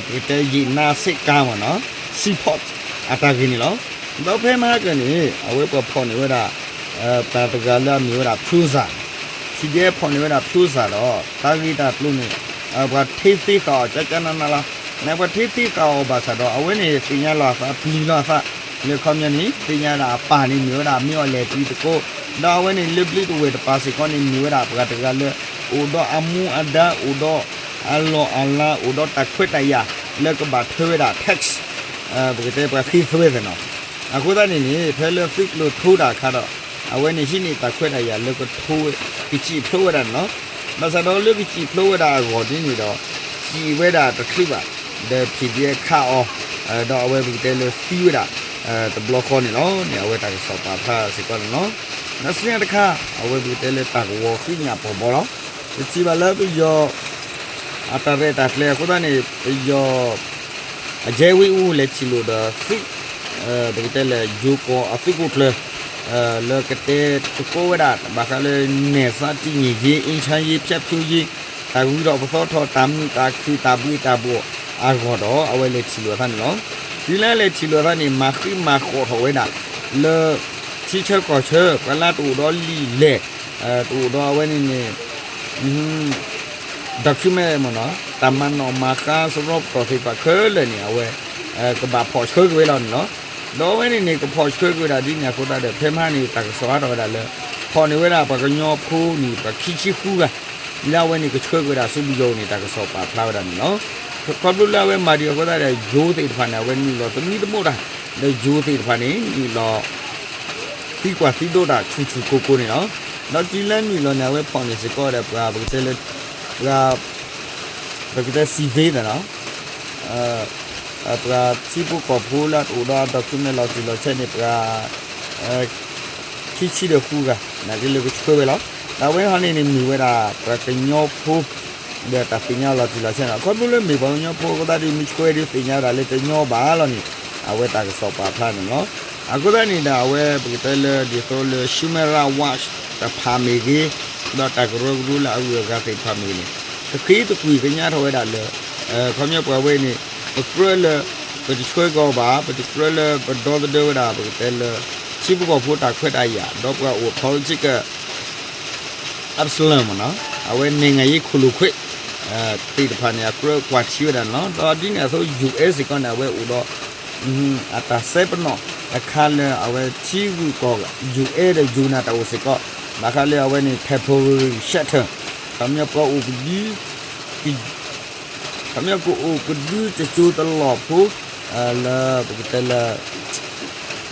ပကတဲယံာ်နါစ့းကါမ့ၢ်နီၤ seaport အတၢ်ဂ့ၢ်န့ၣ်လီၤ. ဒီးဖဲမဟါကၢန့ၣ် အဝဲပှၤဖီၣ်န့ၢ်ဝဲဒၣ် ပှၤတဂၤလၢအမ့ၢ်ဝဲဒၣ် ဖၠိစၢ် ထံဒဲဖီၣ်န့ၢ်ဝဲဒၣ်ဖၠိစၢ်ဒီး တၢ်ဂ့ၢ်တၢ်ကျိၤန့ၣ် ပှၤထ့သ့ဃာ်အီၤကၠၢ်ကၠၢ်နးနးလီၤ. န့ၣ်ပှၤထ့သ့ဃာ်အီၤဘၣ်ဆၣ်ဒီး အဝဲန့ၣ်သ့ၣ်ညါလီၤအသးပျံၤလီၤအသး လၢခီပညီန့ၣ် သ့ၣ်ညါဒၣ်အပၢ်န့ၣ်မ့ၢ်ဝဲဒၣ်မ့ၢ်အီၤလဲၣ်တံၤသကိး ဒီးအဝဲန့ၣ်လၢဘျ့တဝဲၢ်တပၤစ့ၢ်ကီးန့ၣ် မ့ၢ်ဝဲဒၣ်ပှၤတဂၤလၢ အိၣ်ဒီးအမူအဒါ အိၣ်ဒီးအလီၢ်အလၤ အိၣ်ဒီးတၢ်ခွဲးတၢ်ယာ် လၢကဘၣ်ထွဲဝဲဒၣ် tax ပကတဲပှၤဃ့သွဲသ့ၣ်နီၤ. အဃိသတးန့ၣ်န့ၣ် ဖဲလၢသုးကျိၤထိတၢ်အခါဒီး အဝဲန့ၣ်ဟံးန့ၢ်တၢ်ခွဲးတၢ်ယာ်လၢကထိ ကစံာ်ဖျိဝဲဒၣ်န့ၣ်လီၤ. ဘၣ်ဆၣ်ဒီးလၢကစံာ်ဖျိဝဲဒၣ်အဂီၢ်ဒ်န့ၣ်ဒီး စံာ်ဝဲဒၣ်တချုးဘၣ် ဒီး PDF ခးအီၤ ဒီးအဝဲပကတဲလၢသံဝဲဒၣ် တဘျီဃီန့ၣ်လီၤန့ၣ် အဝဲတၢ်ကစီၣ်ပာ်ဖျါစ့ၢ်ကီးန့ၣ်လီၤ. ဒီးဆူညါတခါ အဝဲပကတဲလၢတၢ်ကဝီၤဃ့ၣ်ညၣ်ပီၤဘီလီၤ. ပထံၣ်ဘၣ်လၢပယီၤ အတၢ်ရဲၣ်တၢ်ကျဲၤအဃိသတးန့ၣ် ပယီၤ အကဲဝံအူလဲၤထံၣ်လိာ်ဒီးသုး ပကတဲလဲၣ် ယိၤကီၢ်အသုးခိၣ်ကျၢၢ် လၢကတဲသကိးဝဲဒၣ် ဘၣ်ဃးလၢ နယ်စပ်တည်ငြိမ်ရေး အေးချမ်းရေး ဖွံ့ဖြိုးရေး တၢ်ဂုၤထီၣ်ပသီထီၣ် တၢ်မုာ်တၢ်ခုၣ် တၢ်ဘှ့ၣ်တၢ်ဘှီၣ် အဂီၢ်ဒီး အဝဲလဲၤထံၣ်လိာ်အသးန့ၣ်လီၤ. တုၤလၢလဲၤထံၣ်လိာ်အသးန့ၣ် မၤဃံမၤဃီထီၣ်ဝဲဒၣ် လၢ ထံဆၢကီၢ်ဆၢ ပှၤလၢတအိၣ်ဒီးလံာ်လဲၢ် တအိၣ်ဒီးအဝဲန့ၣ်န့ၣ် document မ့ၢ်နီၤ တၢ်မၤနီၣ်မၤဃါစရီပတီၢ်သ့ၣ်တဖၣ်ခဲလၢာ်န့ၣ် အဝဲ ကဘၣ်ဖီၣ်ဆှၢက့ၤဝဲလီၤန့ၣ်လီၤ. ဒီးအဝဲန့ၣ်န့ၣ် ကဖီၣ်ဆှၢက့ၤဝဲဒၣ်ဒ်န့ၣ်အဃိသတးဒီး ဖဲမဟါန့ၣ် တၢ်ကစီၣ်ဟးထီၣ်ဝဲဒၣ်လၢ ဖီၣ်န့ၢ်ဝဲဒၣ်ပှၤကညီဖိန့ၣ် ပှၤခံဆံဃုဂၤ လၢအဝဲန့ၣ်ကဆှၢက့ၤဝဲဒၣ်ဆူပယီၤန့ၣ် တၢ်ကစီၣ်ပာ်ဖျါဝဲဒၣ်န့ၣ်လီၤ. ခီဖျိလၢအဝဲမၤဒံးအဃိသတးဒီး ယိၤသ့ၣ်တဖၣ်န့ၣ် အဝဲနုာ်လီၤသမံသမိးတၢ် ဒီးယိၤသ့ၣ်တဖၣ်န့ၣ် နုာ်လီၤ သံကွၢ်သံဒိးတၢ်ဆူၣ်ဆူၣ်ကိၤကိၤန့ၣ်လီၤ. ဒီးတုၤလၢနုာ်လီၤန့ၣ် အဝဲဖီၣ်န့ၢ်စ့ၢ်ကီးဒီးပှၤပကတဲလၢ ပှၤ ပကတဲ civil န့ၣ်လီၤ. ပှၤထံဖိကီၢ်ဖိလၢအတအိၣ်ဒီး document လီၤတံၢ်လီၤဆဲးန့ၣ် ပှၤ ခံဆံဒီးဃုဂၤ နာ်က့လၢကဆှၢဝဲလီၤ. ဒီးအဝဲဟီန့ၣ်န့ၣ် မ့ၢ်ဝဲဒၣ်ပှၤကညီဖိ ဒီးတၢ်သ့ၣ်ညါလီၤတံၢ်လီၤဆဲးန့ၣ်လီၤ. ခီဖျိလၢမ့ၢ်ပှၤကညီဖိအဃိသတးဒီး မ့ၢ်ဆှၢဒုးသ့ၣ်ညါဝဲဒၣ်လၢတညီဘၣ်လီၤန့ၣ် အဝဲတၢ်ကစီၣ်ပာ်ဖျါန့ၣ်လီၤ. အဃိသတးန့ၣ်ဒီး အဝဲပကတဲလၢဒ်သိးလၢ Human Rights Watch တဖၣ်မ့ၢ်ဂ့ၤ ဒီးတၢ်ကရၢကရိလၢအဂုၤအဂၤသ့ၣ်တဖၣ်မ့ၢ်ဂ့ၤန့ၣ် ကဃ့ကကွံာ်ကညးထီၣ်ဝဲဒၣ်လၢ ခီပညီပှၤဝဲန့ၣ် ပကြၢးလၢ ပတဆှၢကီးဘၣ် ပတကြၢးလၢပဒီသဒၢဝဲဒၣ် ပကတဲလၢ ထံဖိကီၢ်ဖိတၢ်ခွဲးတၢ်ယာ် ဒီးပှၤအိၣ် political opposition မ့ၢ်နီၤ အဝဲ နိုင်ငံရေး ခိၣ်လိာ်ခွဲး သ့ၣ်တဖၣ်န့ၣ် အကြၢးကွၢ်ထံဝဲဒၣ်န့ၣ်လီၤ. ဒီးဒ်န့ၣ်အသိး US စ့ၢ်ကီးန့ၣ် အဝဲအိၣ်ဒီး အတၢ်စဲပနီၣ်တခါလၢအဝဲထံဂုၤကီၢ် US ဒီး ယူၤနၤ တၢ်အိၣ်စ့ၢ်ကီး ဘၣ်ဃးလၢအဝဲန့ၣ် temporary shelter ခီပညီပှၤအိၣ်ကဒု ခီပညီကအိၣ်ကဒုတစိၤတလီၢ်ဖိ လၢပကတဲလၢ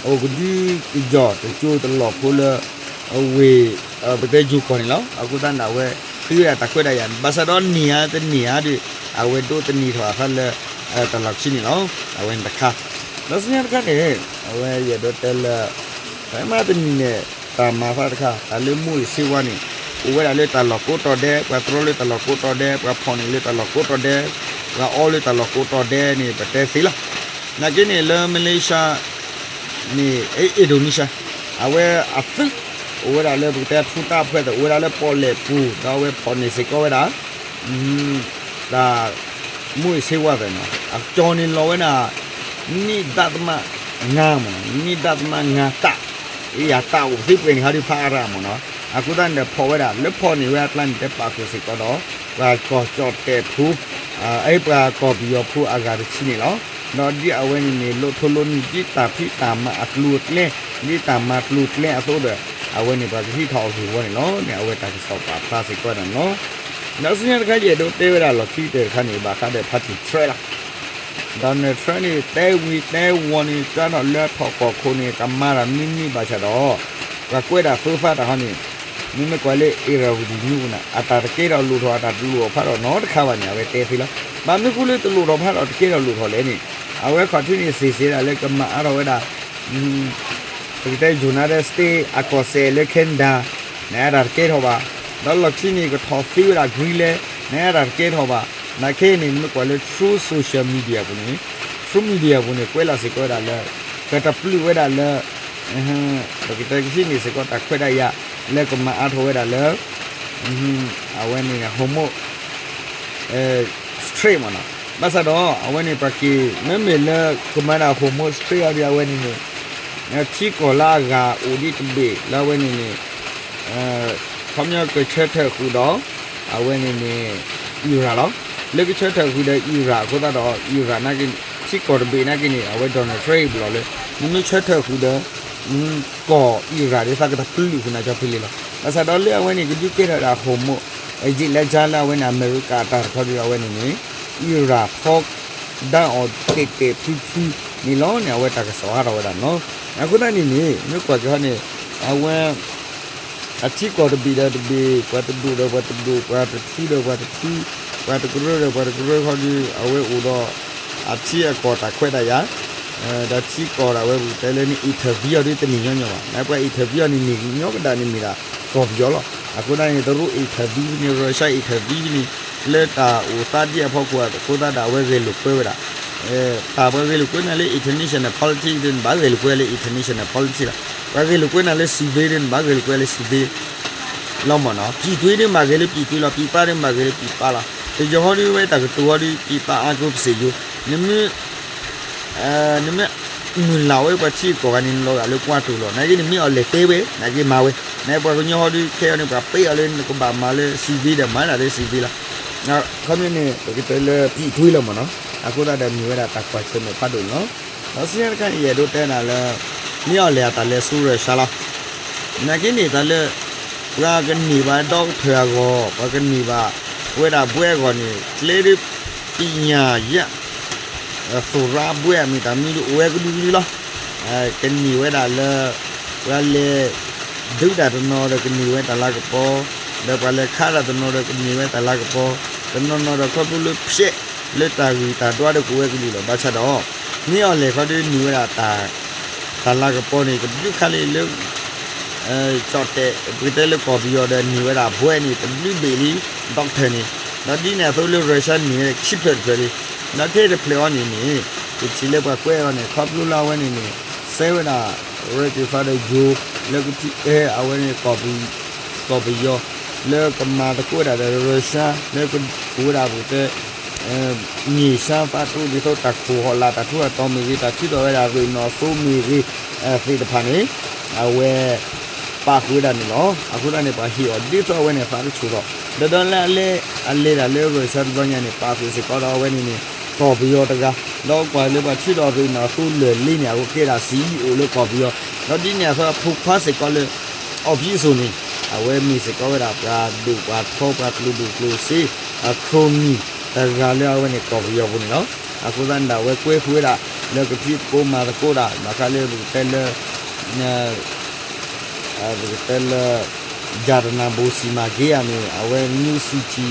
အိၣ်ကဒုကယီၢ်တစိၤတလီၢ်ဖိလၢ အဝ့ၢ် ပကတဲယိၤကီၢ်န့ၣ်လီၤ. အဃိသတးန့ၣ် အဝဲဃ့ဝဲဒၣ်တၢ်ခွဲးတၢ်ယာ်န့ၣ် ဘၣ်ဆၣ်ဒီးန့ၢ်ဧါတန့ၢ်ဧါဒီး အဝဲဒိးသန့ၤထီၣ်အသးလၢ တၢ်လီၢ်ခံန့ၣ်လီၤ. အဝဲန့ၣ်တခါ ဒီးဆူညါတခါန့ၣ် အဝဲယအဲၣ်ဒိးတဲလၢ ဖဲမဟါတနံၤန့ၣ် တၢ်မၤသးတခါ တၢ်လၢမူးယစ်ဆေးဝါးန့ၣ် အိၣ်ဝဲဒၣ်လၢတၢ်လီၢ်ကိးတီၤဒဲး, ပှၤတြီလၢတၢ်လီၢ်ကိးတီၤဒဲး, ပှၤဖီၣ်န့ၢ်လၢတၢ်လီၢ်ကိးတီၤဒဲး, ပှၤအီလၢတၢ်လီၢ်ကိးတီၤဒဲးန့ၣ် ပတဲသ့လီၤ. နာ်က့န့ၣ် လၢ Malaysia န့ၣ် Indonesia အဝဲအသုး အိၣ်ဝဲဒၣ်လၢပကတဲထူတၢ်ဖှဲးသ့ၣ် အိၣ်ဝဲဒၣ်လၢပီၣ်လဲၣ်ပူၤ ဒီးအဝဲဖီၣ်န့ၢ်စ့ၢ်ကီးဝဲဒၣ် တၢ် မူးယစ်ဆေးဝါးသ့ၣ်နီၤ အကၠီၤန့ၣ်လီၤဝဲဒၣ် နံၣ်ဒသမငါမ့ၢ်နီၤ နံၣ်ဒသမငါတၢ် ယတၢ်အိၣ်သ့ပှဲၤန့ၣ် ဟးဒုးဖးအရၣ်မ့ၢ်နီၤ အဃိသတးန့ၣ်ဒီးဖီၣ်ဝဲဒၣ် လၢဖီၣ်န့ၢ်ဝဲအကျါန့ၣ် တဲပာ်ဃုာ်စ့ၢ်ကီးဒီး ပှၤကီၢ်ကၠီၣ်တဲာ်ဖိ အဲ ပှၤကီၢ်ပယီၤဖိအဂၤတဆံန့ၣ်လီၤ. ဒီးဒ်အဝဲန့ၣ်န့ၣ် လိၣ်ထိလိၣ်နုာ်ဒ်တၢ်ဖံးတၢ်မၤ အကျိၤအကျဲ ဒ်တၢ်မၤကျိၤကျဲအသိးဒီး အဝဲန့ၣ်ပှၤကဟံးထီၣ်အဂ့ၢ်ဝီန့ၣ်လီၤန့ၣ် အဝဲတၢ်ကစီၣ်ပာ်ဖျါစ့ၢ်ကီးန့ၣ်လီၤ. ဒီးဆူညါတခါ ယအဲၣ်ဒိးတဲဝဲဒၣ်လီၢ်ခံကတၢၢ်တခါန့ၣ် ဘၣ်ဃးဒီး Party Trump လီၤ. Donald Trump န့ၣ် တဲဝံၤတဲဝီၤန့ၣ် ကါထီၣ်လၢထီၣ်ကီၢ်ခိၣ်န့ၣ် ကမၤတၢ်မနုၤမနုၤဘၣ်ဆၣ်ဒီး ပှၤကွဲးဒၣ်သိသးတၢ်ဟီန့ၣ် မ့မ့ၢ်ကွၢ်လၢ Irrawaddy News န့ၣ် အတၢ်တကဲထီၣ်လိၣ်ထီၣ် အတၢ်တလိၣ်ထီၣ်ဖးထီၣ်နီတခါဘၣ်န့ၣ် အဝဲတဲသ့လီၤ. ဘၣ်မနုၤဃိလၢတလိၣ်ထီၣ်ဖးထီၣ်တကဲထီၣ်လိၣ်ထီၣ်လဲၣ်န့ၣ် အဝဲခီၣ်ထံးန့ၣ် စ့ၢ်စ့ၢ်ဒၣ်လၢကမၤအါထီၣ်ဝဲဒၣ် ပကတဲ United States အကီၢ်စဲၣ်လၢ Canada န့ၣ် အတၢ်တကဲထီၣ်ဘၣ်. ဒီးလီၢ်ခံန့ၣ် ကထီၣ်သ့ဝဲဒၣ် Greenland န့ၣ် အတၢ်တကဲထီၣ်ဘၣ်. နာ်က့န့ၣ် မ့ၢ်ကွၢ်လၢ Truth Social Media ပူၤန့ၣ် Truth Media ပူၤန့ၣ် ကွဲးလီၤစ့ၢ်ကီးဝဲဒၣ်လၢ ကတပျုာ်ဝဲဒၣ်လၢ ပကတဲကဟံးန့ၢ်စ့ၢ်ကီးတၢ်ခွဲးတၢ်ယာ် လၢကမၤအါထီၣ်ဝဲဒၣ်လၢ အဝဲန့ၣ် Hormuz Strait မ့ၢ်နီၤ. ဘၣ်ဆၣ်ဒီး အဝဲန့ၣ်ပှၤက့ၤ မ့မ့ၢ်လၢကမၤဒၣ် Hormuz Strait အီၤဒီး အဝဲန့ၣ်န့ၣ် ထံကီၢ်လၢအဂၤအိၣ်ဒံးတဘ့ၣ်လၢအဝဲန့ၣ်န့ၣ် ခီပညီကဆၢထၢၣ်ဃုာ်ဒီး အဝဲန့ၣ်န့ၣ် Iran လီၤ. လၢကဆၢထၢၣ်ဃုာ်ဒီး Iran အဃိသတးဒီး Iran နာ်က့ ထံကီၢ်တဘ့ၣ်နာ်က့န့ၣ် အဝဲ Donald Trump ဘျီၣ်လၢ နမ့ၢ်ဆၢထၢၣ်ဃုာ်ဒီး ကီၢ် Iran ဒ်သးကတပျုာ်ဃုာ်နၤကၠီဖဲလဲၣ်လီၤ. ဘၣ်ဆၣ်ဒီးလၢအဝဲန့ၣ် ကဒုးကဲထီၣ်ဒၣ် Hormuz ယံာ်လၢကၠါလၢအဝဲန့ၣ် အမဲရကၤအတၢ်တခီဒီး အဝဲန့ၣ်န့ၣ် Iran ဖီ ဒါအီၤတဲာ်တဲာ်ဖျုဖျုန့ၣ်လီၤန့ၣ် အဝဲတၢ်ကစီၣ်ဟးထီၣ်ဝဲဒၣ်န့ၣ်လီၤ. အဃိသတးန့ၣ်န့ၣ် မ့ၢ်ကွၢ်က့ၤဟီန့ၣ် အဝဲ အထံကီၢ်တဘ့ၣ်ဒီးတဘ့ၣ် ပှၤတဒူၣ်ဒီးပှၤတဒူၣ် ပှၤတထူဒီးပှၤတထူ ပှၤတကရၢဒီးပှၤတကရၢခီဒီး အဝဲအိၣ်ဒီး အထံအကီၢ်တၢ်ခွဲးတၢ်ယာ် ဒီးထံကီၢ်ဒၣ်ဝဲပကတဲလၢန့ၣ် interview အီၤဒ်တနံၤညီညီဘၣ်. နပှၤ interview အီၤန့ၣ် န့ၢ်ညီကဒၣ်န့ၣ်မ့ၢ်ဒၣ်ကီၢ်ပယီၤလီၤ. အဃိသတးန့ၣ် တရူး interview ဖဲန့ၣ် Russia interview ဖဲန့ၣ် လၢတၢ်အိၣ်သးဒ်အဖီခိၣ်အဃိသတးဒီး အဝဲဂဲၤလိာ်ကွဲဝဲဒၣ် တၢ်ပှၤဂဲၤလိာ်ကွဲနၤလၢ international politics ဒ်န့ၣ် ဘၣ်ဂဲၤလိာ်ကွဲလၢ international politics လီၤ. ပှၤဂဲၤလိာ်ကွဲနၤလၢ civil ဒ်န့ၣ် ဘၣ်ဂဲၤလိာ်ကွဲလၢ civil လီၤမ့ၢ်နီၤ. ပြည်တွင်းဒ်န့ၣ် ဘၣ်ဂဲၤလၢ ပြည်တွင်း လီၤ. ပြည်ပဒ်န့ၣ် ဘၣ်ဂဲၤလၢ ပြည်ပ လီၤ. ပယီၤဟီဒုးဝဲတၢ်ကတိၤဟီဒုး က့ၤပာ်အါကၠိပစ့ယိၤ, နမ့ၢ် နမ့ၢ်မုၢ်လၢ်ဝဲပှၤထံဂုၤကီၢ်ဂၤန့ၣ် နလီၤဂာ်လၢကွၢ်တိၤလီၤ. နာ်က့န့ၣ် မ့ၢ်အီၣ်လဲၣ်တဲဝဲ နာ်က့မၤဝဲ, နာ်က့ပှၤကညီဟီဒုး ခဲအံၤန့ၣ် ပှၤပ့အီၤလၢနကဘၣ်မၤလၢ စံးဝ့ဒီး မၤဒၣ်လၢ စံးဝ့လီၤ. ခီမ့ၢ်န့ၣ် ပကတဲလၢ ပံးတွ့လီၤမ့ၢ်နီၤ. အဃိသတးဒီးမ့ၢ်ဝဲဒၣ်တၢ်ကွၢ်ဆၢၣ်မဲာ်ဖးဒိၣ်န့ၣ်လီၤ. ဒီးဆူညါတခါန့ၣ် ယအဲၣ်ဒိးတဲနၤလၢ မ့ၢ်အီၣ်လဲၣ်အတၢ်လဲၤဆူရၢၡါလီၤ. နာ်က့န့ၣ် တၢ်လၢ ပှၤကန့ၢ်ဘၣ်ဒီကထၢၣ်အဂီၢ်, ပှၤကန့ၢ်ဘၣ် ဝဲဒၣ်ဘှဲအဂီၢ်န့ၣ် ကျဲဒ် ပညၣ်ယဲၢ် သရၣ်ဘှဲအမံၤတၢ်မနုၤဒုးအိၣ်ဝဲကဒုကဒုလီၤ. ကန့ၢ်ဝဲဒၣ်လၢ ပှၤလဲၤ ဒုးတၢ်တနီၤဒီးကန့ၢ်ဝဲတၢ်လၤကပီၤ, ဒီးပှၤလဲၤခးတၢ်တနီၤဒီးကန့ၢ်ဝဲတၢ်လၤကပီၤ, တနီၤနီၤဒီးခီဖျိလၢဖျဲး လၢတၢ်ဂံၢ်တၢ်ဒွးဒီးကအိၣ်ဝဲကလုာ်လီၤ. ဘၣ်ဆၣ်ဒီး မ့ၢ်အီၣ်လဲၣ်ခီဒုးန့ၢ်ဝဲဒၣ် တၢ်လၤကပီၤန့ၣ် တဘျုးခါလံလၢ ကၠီၣ်တဲာ် ပကတဲလၢကီၢ်ပယီၤဒီးန့ၢ်ဝဲဒၣ်ဘှဲန့ၣ် တဘျုးဘ့ၣ်လံ ဒီကထၢၣ်န့ၣ်, ဒီးဒ်န့ၣ်အသိးလၢရၢၡါန့ၢ်ဝဲဒၣ်ခံဖျၢၣ်တဖျၢၣ်လံ. ဒီးခဲအံၤတဖျၢၣ်အံၤန့ၣ်န့ၣ် ပထံၣ်လၢပှၤကွဲးအီၤန့ၣ် ခီဖျိလၢအဝဲန့ၣ်န့ၣ် စဲဝဲဒၣ် ရၢက့ၤဖးဒီးယိၤ လၢကဖံးအၢအဝဲန့ၣ် ကီၢ်ပယီၤ လၢကမၤသကိးဝဲဒၣ်ဒီးရၢၡါ လၢကအိၣ်ဝဲဒၣ်ပကတဲ မ့ၢ်စါသးတိဒ်သိးတၢ်ခိၣ်ဟီၣ်လာ် တၢ်ထူးတၢ်တီၤမ့ၢ်ဂ့ၤ တၢ်ထုးထီၣ်ဝဲဒၣ်ရ့ၣ်နီၣ်သိမ့ၢ်ဂ့ၤ သ့ၣ်တဖၣ်န့ၣ် အဝဲ ပာ်ဃုာ်ဝဲဒၣ်န့ၣ်လီၤ. အဃိသတးန့ၣ် ပှၤဟ့ၣ်အီၤဒ်သိးအဝဲန့ၣ်သးတဆိၣ်ထီၣ် ဒီးဒီးလၢအလဲၤ အလဲၤဒၣ်လၢရၢၡါတဘျီညါန့ၣ် ပာ်ဃုာ်စ့ၢ်ကီးဒီးအဝဲန့ၣ်န့ၣ် ကီၢ်ပယီၤတဂၤ ဒီးကွၢ်လၢပှၤထုးထီၣ်ရ့ၣ်နီၣ်သိလၢာ်လံန့ၣ် အဝဲကဲဒၣ် CEO လၢကီၢ်ပယီၤ ဒီးဒ်န့ၣ်အသိးအဖိခွါစ့ၢ်ကီးလၢ အီၣ်ဖံးစိၤန့ၣ် အဝဲမ့ၢ်စ့ၢ်ကီးဝဲဒၣ်ပှၤဒိၣ်ပှၤထီပှၤကျိၤဒိၣ်ကျိၤစ့ အ crony တဂၤလၢအဝဲန့ၣ်ကီၢ်ပယီၤပူၤန့ၣ်လီၤ. အဃိသတးန့ၣ်ဒီးအဝဲကွဲဃုာ်ဝဲဒၣ် လၢကဖံးသကိးမၤသကိးတၢ် ဘၣ်ဃးလၢပကတဲလၢ ပကတဲလၢ ယၣ်တနၢ်ဘိၣ် စီမံကိန်း အမ့ၢ် အဝဲ new city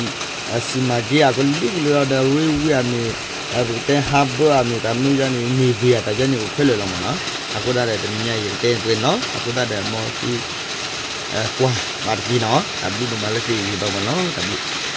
စီမံကိန်း အကလုာ်ကလုာ်လီၤဒီး railway အမ့ၢ် ပကတဲ harbour အမ့ၢ် တၢ်မနုၤယါန့ၣ် navy အတၢ်ယါန့ၣ်အိၣ်ခဲလၢာ်လီၤမ့ၢ်နီၤ. အဃိသတးဒီးတနံၤညါအံၤယကတဲပှဲၤန့ၣ်လီၤ. အဃိသတးဒီးမ်သု ကွၢ်ဘၣ်တက့ၢ်နီၤ. တၢ်ဘျုးဒိၣ်မးလၢသုဂံၢ်ဘါမ့ၢ်နီၤ. တၢ်ဘျုး